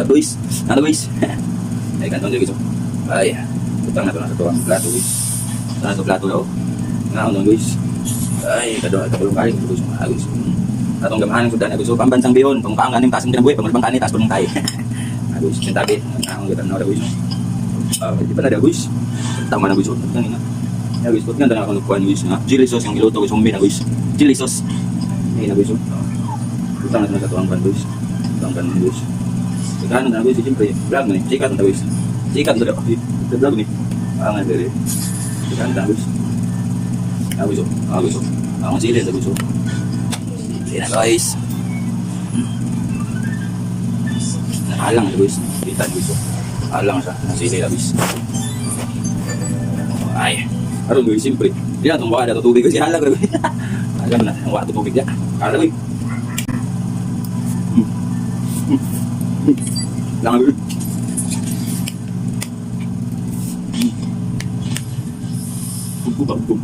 Sa guys. Ano, guys? Ay, kanton guys, oh. Ay, butang na to na sa tuwang plato, guys. Sa to plato daw. Nga ano, guys. Ay, kado kapulong kain guys. Ah, guys. Atong gamahan ng sudan, guys. So, pambansang bihon, pangpaang ganing taas ng kinabuhi, pangulbang kanin, taas pulong tayo. Ah, guys, yung tabi. Nga ang gatan na guys. Ah, di pa na guys. Tama na, guys. Oh, kanina. Ya, guys, put nga na ako nagkuhan, guys. Ha? Chili sauce yung giluto, guys, homemade na, guys. Chili sauce. Ay na, guys. Oh. Butang na sa tuwang pan, guys. Tuwang pan, guys. Pagkano na, guys, siyempre, vlog na eh. Sikat na, guys. Sikat na daw. Vlog ni. Ah, nga, dali. Sikat na, guys. Ah, guys, oh. Ah, guys, oh. Ah, ang sili na, guys, oh. Sili na, guys. Alang na, guys. Kita, guys, oh. Alang siya. Ang sili na, guys. Ay. Aron, guys, siyempre. Di na itong wala tubig, guys. Alang, guys. Alam na. Ang wala tubig niya. Alang, guys. Lang, guys. Bum, bum, bum.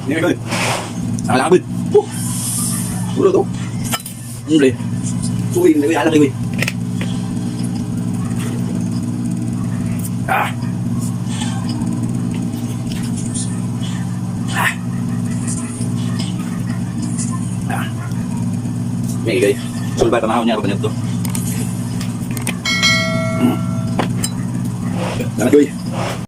Ini guys. Alang abad. Oh. Ulo to. Hindi. Suwi, hindi ko alang eh. Ah. Ah. Ah. May guys. Sulbay pamahaw niya ako to. Salamat, guys.